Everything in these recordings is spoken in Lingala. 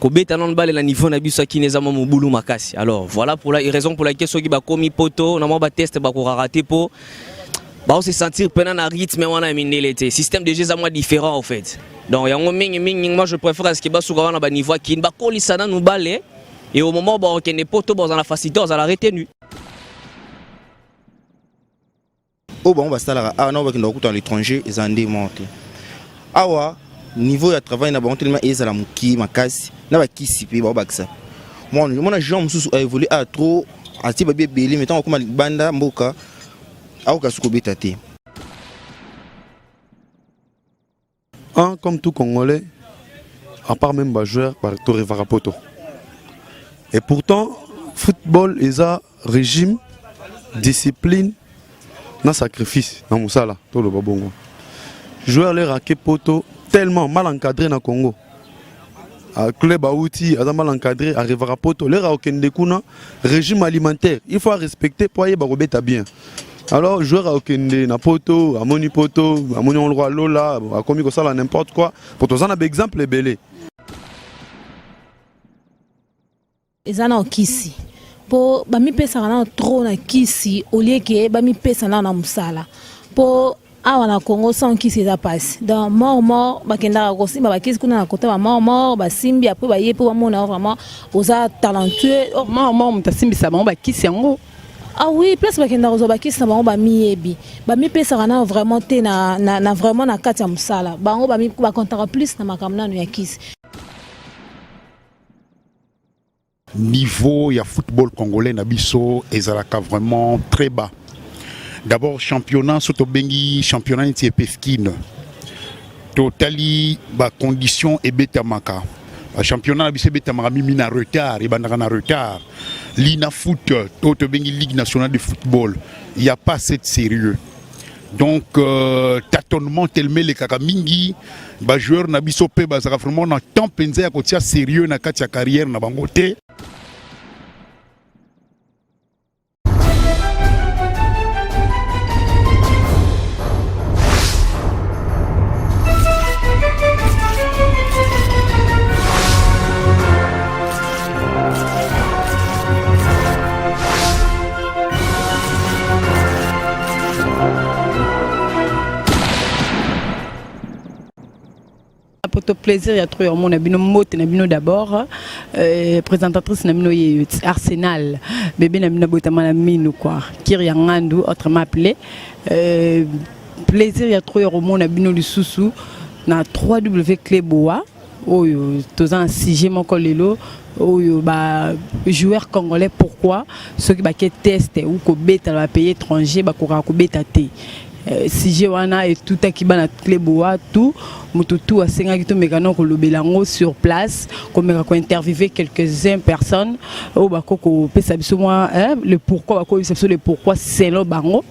Kobeta nano bale na niveau na biso ya Kin eza mwa mobulu makasi. Alors voilà pour la raison pour laquelle soki bakomi poto na mwa ba test bakokaka te po bao se sentir pena na rythme wana ya mindele te. Système de jeu eza mwa différent en fait. Donc yango mingi mingi moi je préfère à ce que basuka wana ba niveau ya Kin bakolisa nanu bale et au moment bakokende poto bazala na facilité bazala retenu. Oyo bango basalaka awa na oyo bakendaka kokuta na l'étranger eza nde moko te. Awa niveau ya travail na bango tellement ezala moke makasi na bakisi mpe baobakisa. Mwana joueur mosusu a évolue awa trop atie babi ebele, mais ntango akoma libanda mboka akoka soki kobeta te. Un, comme tout Congolais, à part même ba joueurs, ba to rêvaka poto. Et pourtant, football eza régime, discipline, na sacrifice na musala to loba bongo. Joueur le rake poto tellement mal encadré na Congo. A club auti aza mal encadré, arrivera poto, le okende kuna régime alimentaire, il faut respecter pour ayeba kobeta bien. Alors joueur akokende na poto, amoni poto, amoni on roi lola, akomi kosala n'importe quoi. Po toza na ba exemple ebele. Eza nao kisi po bamipesaka nao trop na kisi au lieu que bamipesa nao na musala po awa na Congo sans kisi eza pasi donc mort mort bakendaka kosimba bakisi kuna na kota ba mort mort basimbi après baye po bamona yo vraiment oza talentueux. Mort mort moto asimbisa bango bakisi yango. Ah oui, place bakenda kozwa bakisi na bango bamiyebi, bamipesaka nano vraiment te na, na, na vraiment na kati ya mosala bango bakontaka plus na makambo nano ya kisi. Niveau ya football congolais na biso ezalaka vraiment très bas. D'abord championnat, so tobengi championnat neti epefkine, totali ba conditions ebetamaka. Ba championnat na biso ebetamaka mimi na retard, ebandaka na retard. Lina foot to tobengi Ligue nationale de football, il y a pas assez de sérieux. Donc tâtonnement tellement elekaka mingi, ba joueurs na biso pe bazalaka vraiment na temps mpenza ya kotia sérieux na kati ya carrière na bango te. Poto plaisir ya trop ya mona bino mbote na bino d'abord présentatrice na bino ye Arsenal bébé na bino botama na minu quoi Kiria Ngandu autrement appelé plaisir ya trop ya komona bino lisusu na 3W Clé Boa oyo toza na sujet moko lelo oyo ba joueurs congolais pourquoi soki bake test ou kobeta na ba pays étranger bakokaka kobeta te. Sujet wana etutaki bana Clé Boa tout moto tout asengaki tomeka na kolobela yango sur place, komeka kointerviewer quelques-uns personnes oyo bako kopesa biso mwa, hein, le pourquoi, bako koyebisa biso le pourquoi selon bango.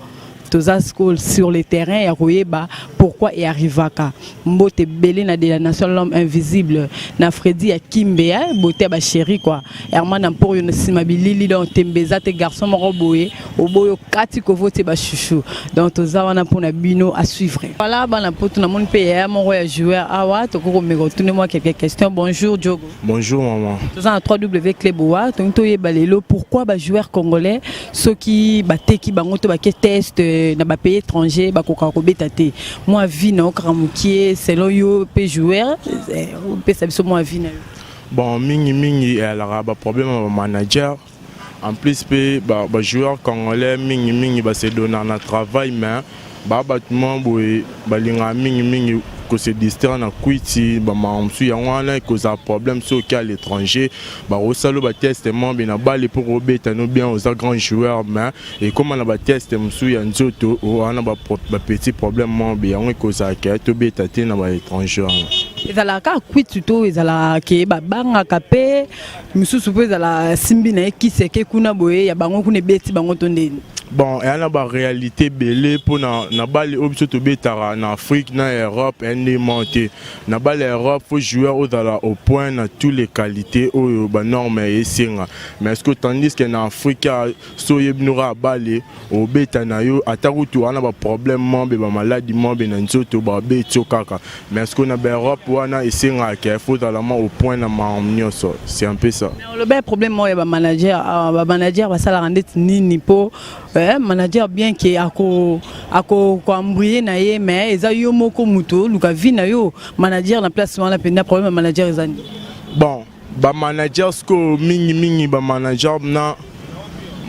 Toza sikoyo sur le terrain ya koyeba pourquoi e arrivaka. Mbote ebele na de la nation l'homme invisible na Freddy ya Kimbe, hein, beauté ya ba chéri quoi. Herman Amporio na sima bilili donc tembeza te garçon moko boye oboyo kati kovote ba chouchou. Donc toza wana mpona bino à suivre. Voilà bana poto na moni pe ya moko ya joueur awa tokoko meko tune moi quelques questions. Bonjour Diogo. Bonjour maman. Toza na 3W Clé Boa, donc toyeba lelo pourquoi ba joueurs congolais soki bateki bango to bake test na ba pays étranger bakoka kobeta te. Moi vie na okaka mokie selon yo pe joueur opesa biso moi vie na yo. Bon mingi mingi elaka ba problème ba manager. En plus pe ba joueurs congolais mingi mingi ba se donnent na travail mais ba bato boye balinga mingi mingi ko se distraire na kwiti ba makambo yango wana ekozala problème soki à l'étranger ba kosala ba test mo na bale pour kobeta no bien oza grand joueur mais ekoma na ba test mosusu ya nzoto wana ba petit problème mo yango ekozala ke tobeta te na ba étranger wana. Ezalaka kwiti to ezalaka ke babangaka pe mosusu mpo ezala simbi na ye kisi eke kuna boye ya bango kuna ebeti bango to ndeni. Bon, eya na baréalité ebele mpona na bale oyo biso tobetaka na Afrique na Europe eya nde moko te. Na bale ya Europe, faut joueur ozala au point na tous les qualités oyo banorme esenga, mais ce que tandis que na Afrique, so oyebi no kaka bale, obeta na yo, ata kutu wana baproblème mobe, bamaladi mobe na nzoto, babeti yo kaka. Mais ce que na baEurope wana esengaka ke faut ozala mwa au point na makambo nyonso. C'est un peu ça. Oloba problème moko ya bamanager awa. Bamanager basalaka ndeti nini? Mpo manager, bien ke akoembrouiller na ye, mais eza yo moko moto oluka vie na yo. Manager na place wana mpenza, problème ya manager eza nini? Bon, bamanager sikoyo, mingimingi bamanager na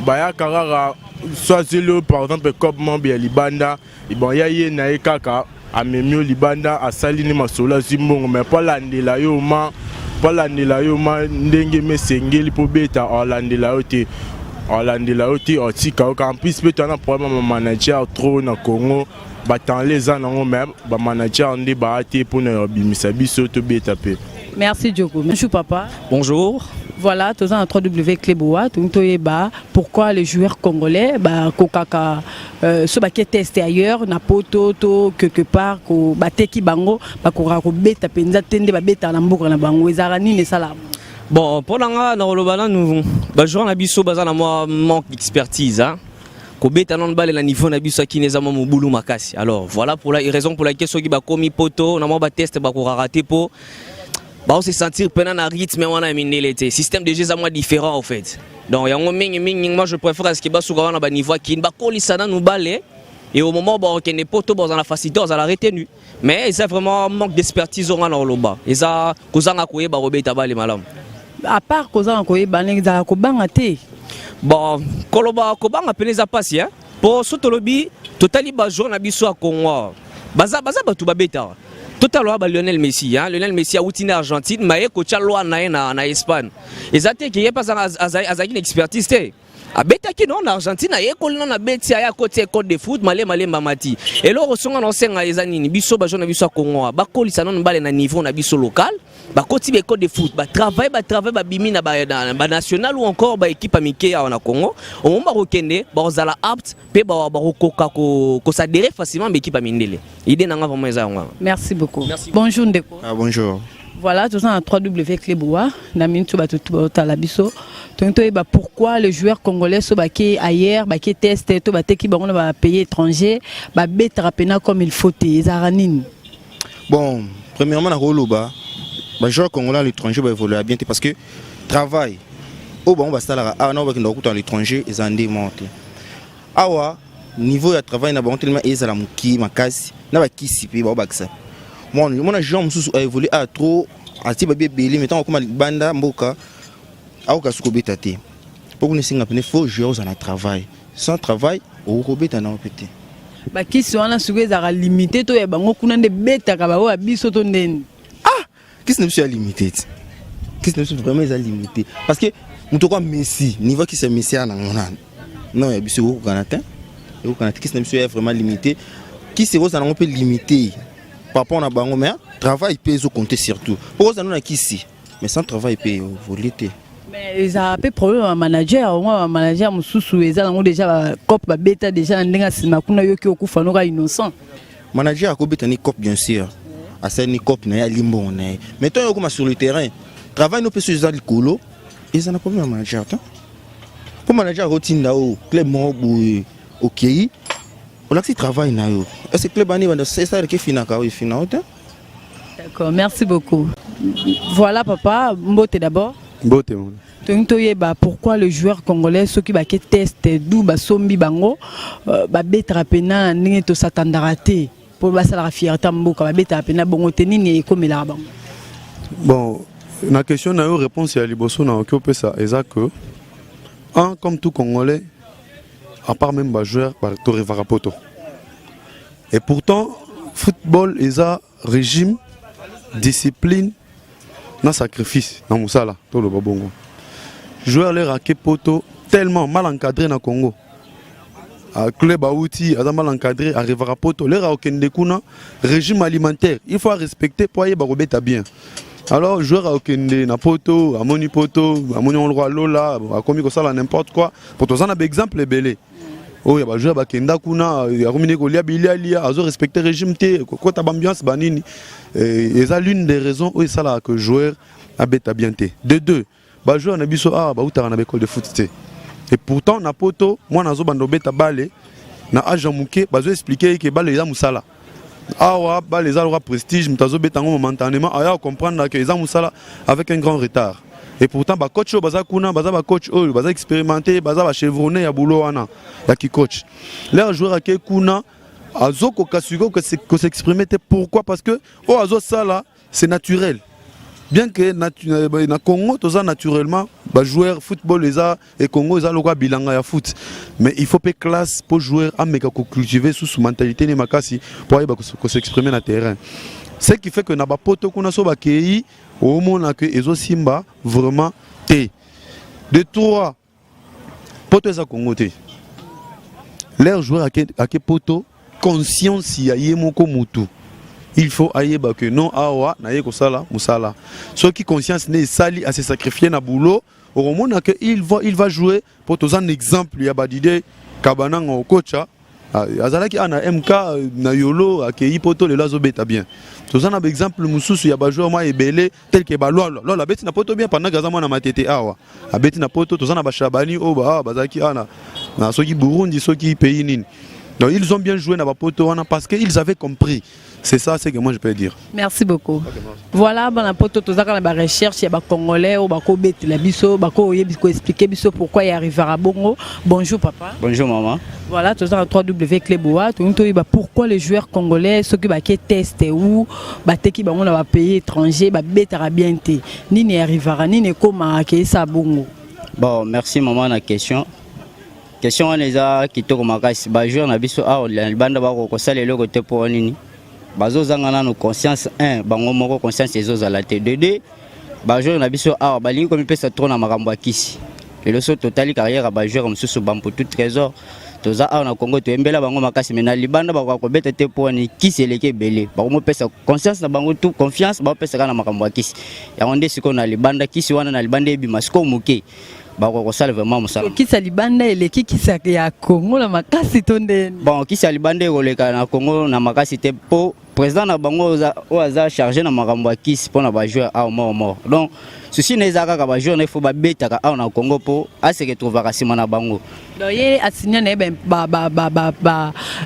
bayaka kaka so azeli oyo, par exemple cope mobe ya libanda. Bon, ya ye na ye kaka amemi yo libanda, asali ni masolo, azwi mbongo, mais mpo alandela yo ma, mpo alandela yo ma ndenge mesengeli mpo beta, alandela yo te, alandela yo te, atika yo. En plus mpe toza na problème ya bamanager trop na Congo. Batalent eza nango, mais bamanager nde baya te mpona babimisa biso tobeta mpe. Merci Djoko. Bonjour papa. Bonjour. Voilà, toza na 3W Cleboa, tolingi toyeba pourquoi les joueurs congolais bakokaka so bake test ailleurs na poto to quelque part, ko bateki bango, bakokaka kobeta mpenza te nde babetaka na mboka na bango. Ezalaka nini esalaka? Bon, mpo na nga, na koloba nanu, bajoueur na biso baza na mwa manque d'expertise, hein? Kobeta nano bale na niveau na biso akini eza mwa mobulu makasi. Alors voilà pour la raison pour laquelle soki bakomi poto, na mwa batest bakokaka te, mpo se sentir pena na rythme wana ya mindele te. Système de jeu eza mwa différent en fait. Donc yango mingi mingi, moi je préfère à ce que basuka wana baniveau akini, bakolisa nanu bale, et au moment bakokende poto, bazala na facilité, bazala retenu. Mais eza vraiment manque d'expertise oyo nga na koloba, eza kozanga koyeba kobeta bale malamu. À part kozanga koyeba, ndenge ezalaka, kobanga te? Bon, koloba kobanga pene eza mpasi, hein? Po so tolobi, totali bajoueur na biso ya Congo, baza bato babetaka. Totala wa ba Lionel Messi, hein? Lionel Messi awuti na Argentine, ma ye kotya loi na ye na Espagne. Eza te ke ye mpe azalaki na expertise te. Abetaki no na Argentine, ayekoli nano, abeti, aya akoti école de foot, malema malemba mati. Eloko songa na osenga eza nini? Biso bajoueur na biso ya Congo, bakolisa nano bale na niveau na biso local, bakoti ba école de foot, batravaille, batravaille, babimi na banational ou encore baéquipe ya mike awa na Congo. Omoni, bakokende, bakozala apte mpe bakokoka koadhérer facilement baéquipe ya mindele. Idée na nga vraiment eza yango wana. Merci beaucoup. Merci. Bonjour ndeko. Ah, bonjour. Voilà, toza na 3W Cleboa na minute. Bato tu baotala biso, tolingi toyeba pourquoi les joueurs congolais, so bake ailleurs, bake test to bateki bango na bapays étranger, babetaka pena comme il faut te. Ezalaka nini? Bon, premièrement, nakoloba bajoueur congolais à l'étranger baévoluer bien te, parce que travail oyo bango basalaka awa na oyo bakendaka kokuta à l'étranger eza nde moko te. Awa niveau ya travail na bango tellement ezala moke makasi, na bakisi mpe baobakisa. Mona joueur mosusu aévolue awa trop, atie babi ebele, mais ntango akóma libanda mboka, akoka soki kobeta te, mpo kuna esenga pene faut joueur ozala na travail. Sans travail, okoki kobeta na yo mpe te. Bakisi wana sikoyo ezalaka limité to ya bango kuna nde betaka baoyo ya biso to ndeni? Ah, kisi na biso ya limité ti. Kisi na biso vraiment eza limité, parce que moto okwa Messi, niveau kisi ya Messi ya nango nani non ya biso ekokokana te, ekokokana te. Kisi na biso ya vraiment limité, kisi ekozala nango mpe limité par rapport na bango, mais travail mpe ezocompte surtout, po kozala no na kisi, mais sans travail mpe évolue te. Mais ezalaka mpe problème ya manager yango. Bamanager mosusu eza nango déjà bacope, babeta déjà na ndenge ya nsima kuna, yoki okufa noka innocent. Manager akobeta ni cope, bien sûr, asali ni cope na ye, ali mbongo na ye, mais ntango okoma sur le terrain, travail no mpe so eza likolo, eza na problème ya manager te, mpo manager akotinda o club moko boye, okei, olakisi travail na yo. Est ce que club ani banda esalaka efinaka oyo efina o te? D'accord, merci beaucoup. Voilà papa, mbote d'abord. Mbote mwana. Tolingi toyeba pourquoi le joueur congolais, soki bake test du, basombi bango, babetaka pena na ndenge tosatandaka te, mpo basalaka fierté ya mboka, babetaka pena bongo te. Nini ekomelaka bango? Bon, na question na yo, réponse ya liboso na oki opesa eza que un, comme tout Congolais, à part même bajoueur, torêvaka poto. Et pourtant football eza régime, discipline na sacrifice na mosala. Toloba bongo, joueur lere ake poto, tellement mal encadré na Congo, club auti aza mal encadré, arrivera poto, lere akokende kuna, régime alimentaire il faut respecter po ayeba kobeta bien. Alors joueur akokende na poto, amoni poto, amoni on roi lola, akomi kosala n'importe quoi, po toza na baexemple ebele. Oyo ya bajoueur bakenda kuna, akomi nde kolia bilialia, azo respecter régime te, kokota baambiance banini. Eza l'une des raisons oyo esalaka que joueur abeta bien te. De deux, bajoueur na biso awa bautaka na baécole de foot te. Et pourtant na poto, mwana azobanda obeta bale na age ya moke, bazo expliquer ye ke bale eza mosala. Awa bale eza loka prestige, moto azobeta yango momentanément, aya comprendre ke eza mosala avec un grand retard. Et pourtant bacoach oyo baza kuna, baza bacoach oyo baza expérimenté, baza bachevronné ya boulot wana ya kicoach. Leur joueur ake kuna, azokoka sikoyo kos'exprimer te. Pourquoi? Parce que oyo azosala, c'est naturel. Bien que na Congo toza naturellement bajoueur, football eza e Congo eza lokola bilanga ya foot, mais il faut mpe classe mpo joueur ameka kocultiver susu mentalité ne makasi mpo ayeba kos'exprimer na terrain. Ce qui fait que na bapoto kuna, so bakei, omona ke ezosimba vraiment te. De trois, poto eza Congo te. Leur joueur ake poto, conscience ya ye moko mutu, il faut ayeba que non, awa naye kosala mosala. Soki conscience ne esali ase sacrifier na boulot, okomona ke il va jouer. Po toza na exemple ya badide Kabananga, okocha azalaki a na MK na Yolo, akei poto, lelo azobeta bien. Toza na baexemple mosusu ya bajoueur mwa ebele tel ke balwalwa lwalwa, abeti na poto bien pendant aza mwana Matete, awa abeti na poto. Toza na bashabani oyo awa bazalaki awa na soki Burundi, soki pays nini. Donc ils ont bien joué na bapoto wana parce que ils avaient compris. C'est ça ce que moi je peux dire. Merci beaucoup. Okay, voilà, bana poto, tozaka na barecherche ya bacongolais oyo bakobetela biso, bakoyebi koexpliquer biso pourquoi ya arrivera bongo. Bonjour papa. Bonjour maman. Voilà, toza na 3W Cleboa. Tolingi toyeba pourquoi les joueurs congolais, soki bake test ou bateki bango na bapays étranger, babetaka bien te. Nini arrivera? Nini ekomaka keesa bongo? Bon, merci maman na question. Question wana eza kitoko makasi. Bajoueur na biso awa na libanda bakoka kosala eloko te. Mpo nini? Bazozanga nano conscience. 1, bango moko conscience ezozala te. De deux, bajoueur na biso awa balingi komipesa trop na makambo ya kisi. Lelo so totali carrière ya bajoueur mosusu, Bamputu Trésor, toza awa na Congo, toyembela bango makasi, mais na libanda bakoka kobeta te. Mpo wani? Kisi eleki ebele. Bakomopesa conscience na bango tout confiance, baopesa kaka na makambo ya kisi. Yango nde sikoyo na libanda, kisi wana na libanda ebima sikoyo moke, bakoka kosala vraiment mosala. Kisi ya libanda eleki kisi ya Congo na makasi to ndeni? Bon, kisi ya libanda ekoleka na Congo na makasi te, mpo président na bango oyo aza chargé na makambo ya kisi mpo na bajoueur awa moko moko. Donc souci na eza kaka bajoueur na ifo babetaka awa na Congo mpo ase retrouvaka nsima na bango. Donc ye asinya na ye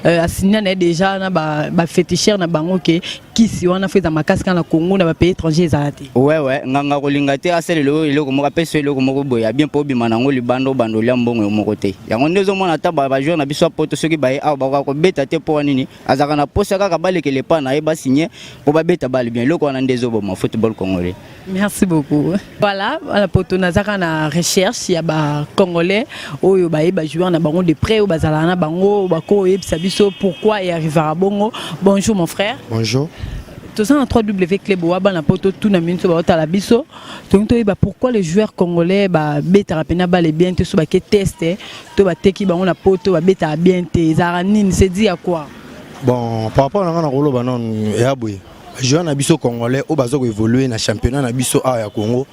asinya na ye déjà na baféticheur na bango ke kisi wana fo eza makasi kaka na Congo, na bapays étranger ezala te. Wewe nganga kolinga te asalela oyo eloko moko, apesi eloko moko boye ya bien mpo obima nango libanda, obanda olia mbongo yo moko te. Yango nde ozomona ata bajoueur na biso ya poto, soki baye awa, bakoka kobeta te. Mpo nini? Azalaka na posa kaka balekela epa na ye, basinye mpo babeta bale bien. Eloko wana nde ezoboma football congolais. Merci beaucoup. Voilà, voilà poto, nazaka na recherche ya bacongolais oyo bayeba joueur na bango de près, oyo bazalaka na bango, bakoyebisa biso pourquoi e arrivera bongo. Bonjour mon frère. Bonjour. Toza na 3W Cleboa. Bana poto, tuna minso baotala biso, tolingi toyeba pourquoi les joueurs congolais babetaka mpena bale bien te. So bake test to bateki bango na poto, babetaka bien te. Ezalaka nini? C'est dû à quoi? Bon, par rapport na nga, na koloba nanu eya boye: joueur na biso congolais oyo baza koévolue na championnat na biso awa ya Congo,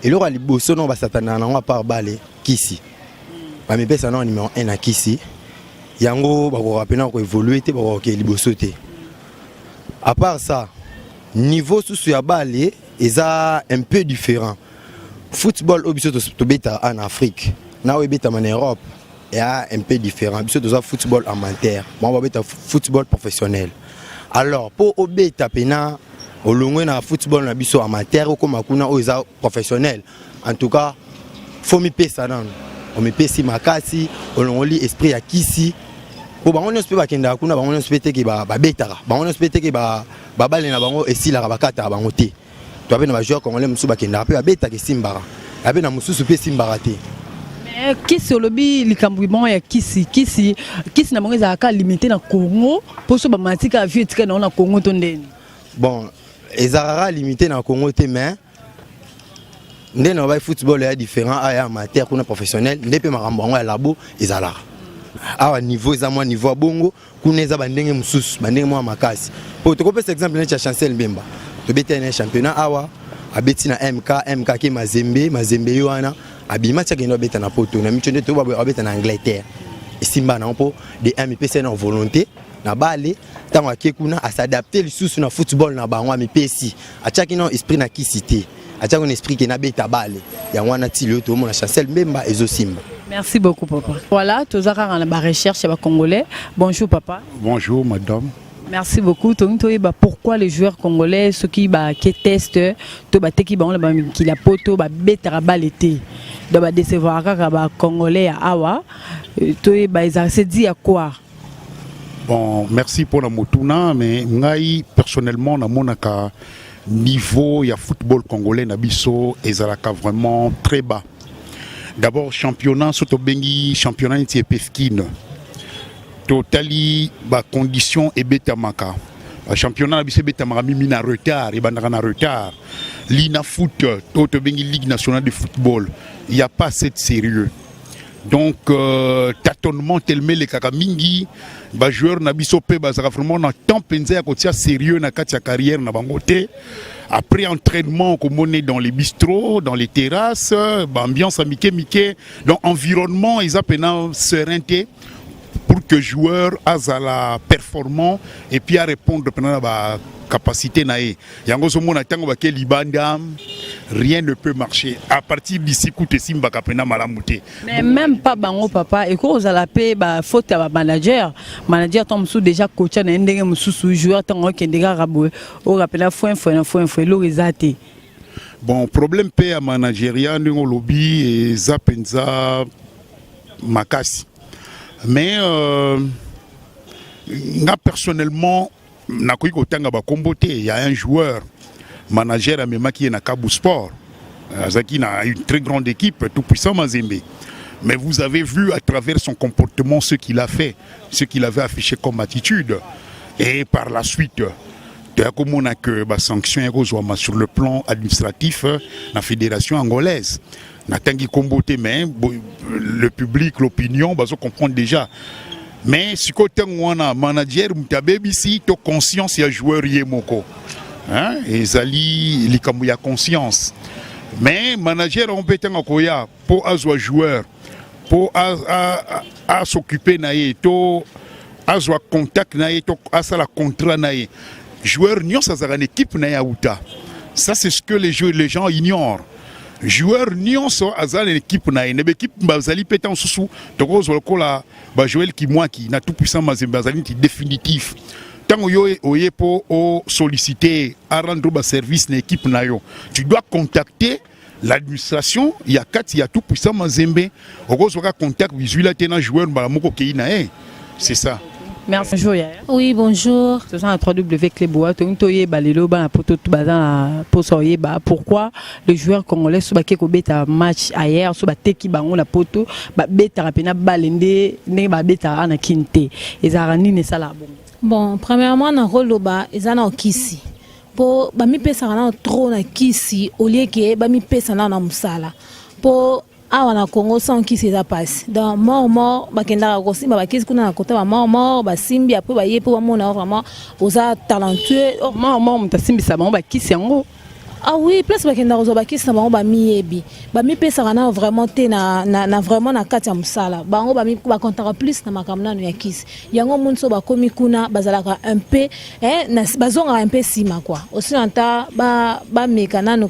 eloko ya liboso nao basatanaka nango, à part bale, kisi. Bamipesa nao numéro 1 na kisi. Yango bakoka mpena koévolue te, bakoka kokee liboso te. À part ça, niveau susu ya bale eza un peu différent. Football oyo biso tobetaka awa na Afrique na oyo ebetama na Europe eya un peu différent. Biso toza football amateur, bango babeta football professionnel. Alors mpo obeta mpena, olongwe na football na biso amateur, okóma kuna oyo eza professionnel, en tout cas fo mipesa nano, omipesi makasi, olongoli esprit ya kisi. Po bango nyonso mpe bakendaka kuna, bango nyonso mpe teke babetaka, bango nyonso mpe teke babale na bango esilaka, bakataka bango te. To ape na bajoueur congolais mosusu bakendaka mpe babetaka, esimbaka, ape na mosusu mpe esimbaka te. Mais kisi, olobi likambo moko ya kisi. Kisi na bango ezalaka limité na Congo, mpo so bamatika avio etika nango na Congo to ndeni? Bon, ezalaka limité na Congo te, mais nde na babai football ya différent aya amateur, kuna professionnel. Nde mpe makambo yango ya labo ezalaka awa, niveau eza mwa niveau ya bongo, kuna eza bandenge mosusu, bandenge mwa makasi. Po tokopesa exemple neti ya Chancel Mbemba, tobeti na championnat awa, abeti na MK, MK ke Mazembe, Mazembe ye wana abima ti akende abeta na poto na micho, nde toba abeta na Angleterre. Esimba nango mpo de 1 mipesi na volonté na bale. Ntango ake kuna, as'adapte lisusu na football na bango, amipesi, atiaki na esprit na kisi te, atiaki na esprit ke nabeta bale. Yango wana ti lelo toomona Chancel Mbemba ezosimba. Merci beaucoup, papa. Voilà, toza kaka na barecherche ya bacongolais. Bonjour, papa. Bonjour, madame. Merci beaucoup. Tolingi toyeba pourquoi les joueurs congolais, soki bake test to bateki bango na bamikili ya poto, babetaka bale te, donc badecevoir kaka bacongolais ya awa. Toyeba ezala c'est dû à quoi? Bon, merci pour la motuna, mais ngai personnellement namonaka niveau ya football congolais na biso ezalaka vraiment très bas. D'abord championnat, so tobengi championnat neti EPFKIN, totali bacondition ebetamaka, championnat na biso ebetamaka mimi na retard, ebandaka na retard. Lina foot to tobengi Ligue nationale de football, il y a pas assez de sérieux. Donc tâtonnement tellement elekaka mingi. Bajoueur na biso mpe bazalaka vraiment na temps mpenza ya kotia sérieux na kati ya carrière na bango te. Après entraînement, komone dans les bistrots, dans les terrasses, baambiance ya mike mike. Donc environnement eza mpenza serein te pour que joueur azala performant et puis à répondre mpenza na bacapacité na ye. Yango ozomona ntango bake libanda, rien ne peut marcher. À partir d'ici kutu esimbaka mpenza malamu te. Mais même pas bango, papa, ekoki kozala mpe bafaute ya bamanager. Manager ntango mosusu déjà kotia na ye ndenge mosusu, joueur ntango okende kaka boye, orapela foinfoin na foinfoin, eloko eza te. Bon, problème mpe ya manageria, ndenge olobi, eza mpenza makasi. Mais nga personnellement nakoki kotanga bakombo te. Ya un joueur, manager amemaki ye na Kabu Sport, azalaki na une très grande équipe, Tout Puissant Mazembe. Mais vous avez vu à travers son comportement ce qu'il a fait, ce qu'il avait affiché comme attitude. Et par la suite toya komona ke basanction ekozwama sur le plan administratif na fédération angolaise. Natangi kombo te, mais le public, l'opinion bazo comprendre déjà. Mais sikoyo ntango wana manager moto abebisi to conscience ya joueur ye moko, hein? Ezali likambo ya conscience. Mais manager yango mpe ntango akoya mpo azwa joueur, mpo as'occupe na ye to azwa contact na ye to asala contrat na ye, joueur nyonso azalaka na équipe na ye auta. Ça, c'est ce que les gens ignorent. Joueur nyonso aza na équipe na ye, na baéquipe bazali mpe. Ntango mosusu tokozwa lokola bajoel Kimwaki na Tout Puissant Mazembe, azali neti définitif. Ntango yo oye mpo osollicite arendre baservice na équipe na yo, tu dois contacter l'administration ya kati ya Tout Puissant Mazembe. Okozwaka contact bizwila te na joueur mbala moko okei na ye, c'est ça. Merci. Bonjour, Yaya. Oui, bonjour. Toza na 3W Cleboa. Tolingi toyeba lelo, bana poto tu baza na mposa oyeba pourquoi le joueur congolais, so bake kobeta match ailleurs, so bateki bango na poto, babetaka mpenza bale nde ndenge babetaka na Kini te. Ezalaka nini esalaka bongo? Bon, premièrement nakoloba eza na okisi mpo bamipesaka nano trop na kisi au lieu ke bamipesa nano na mosala, mpo awa na Congo sans kisi eza mpasi. Donc mort mort bakendaka kosimba bakisi kuna na kota, bamort mort basimbi, après baye mpo bamona vraiment oza talentueux. Oh, mort mort, moto asimbisa bango bakisi yango? Ah oui, place bakendaka kozwa bakisi na bango, bamiyebi, bamipesaka nano vraiment te na vraiment na kati ya mosala. Bango bakontaka plus na makambo nano ya kisi. Yango moni so bakomi kuna, bazalaka un peu eh, bazongaka un peu nsima quoi. Aussi nanta bameka nano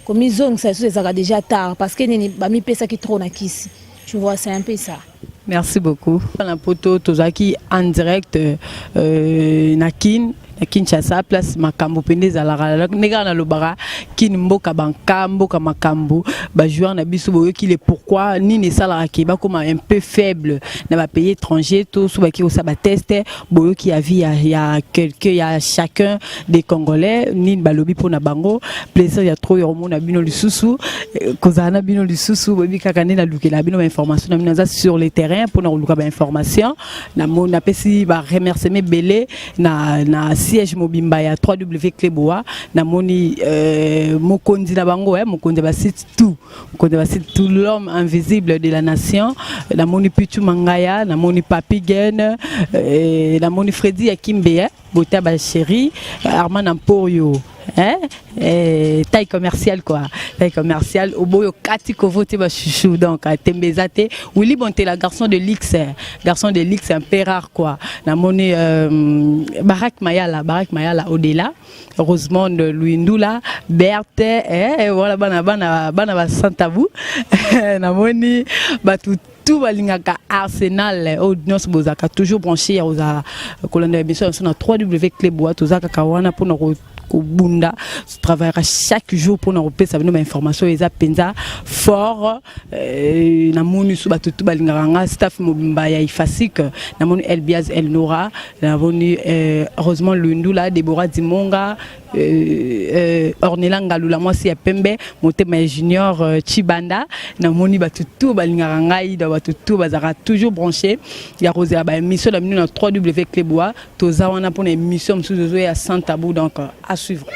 komizongisa lisusu, ezalaka déjà tard, parce que nini, bamipesaki trop na kisi. Tu vois, c'est un peu ça. Merci beaucoup. Na poto, tozalaki en direct na Kin, na Kinshasa, place makambo mpenza ezalaka. Ndenge kaka nalobaka, Kini mboka banka, mboka makambo. Bajoueur na biso, boyoki le pourquoi, nini esalaka ke bakóma un peu faible na bapays étranger to so baki kosala batest. Boyoki avis ya quelqu'un, ya chacun des Congolais, nini balobi mpona bango. Plaisir ya trop ya komona bino lisusu, kozala na bino lisusu. Boyebi kaka nde nalukela bino bainformation na bino, naza sur le terrain mpona koluka bainformation. Napesi baremerciement ebele na siège mobimba ya 3W Cleboa. Namoni mokonzi na bango, mokonzi ya basite tout, mokonzi ya basite tout, l'homme invisible de la nation. Namoni Pichu Mangaya, namoni Papi Gen, namoni Fredi Yakimbe. Bota ba chéri Armand Emporio, hein, taille commerciale quoi, taille commerciale oboyo kati kovote ba chouchou. Donc tembeza te Willy Bontela, garçon de luxe, garçon de luxe un peu rare quoi. Namoni Barak Mayala, Barak Mayala au-delà, Rosemond Luindula, Berthe, voilà, bana bana bana ba sans tabou. Namoni bato tout balingaka Arsenal oyo nyonso bozalaka toujours branché ya kozala kolanda émission na biso na 3W Cleboa. Toza kaka wana mpona kobunda, travaillera chaque jour mpona kopesa bino bainformation eza mpenza fort. Namoni so bato tu balingaka nga, staff mobimba ya Ifasik. Namoni Elbiaz Elnora, namoni Rosemond Lundula, Debora Dimonga, Ornela Ngalula, mwasi ya pembe, motema ya Junior Chibanda. Namoni bato tu balingaka ngai, donc bato tu bazalaka toujours branché ya kozela baémission na bino na 3W Cleboa. Toza wana mpona émission mosusu ezoya sans tabou, donc à suivre.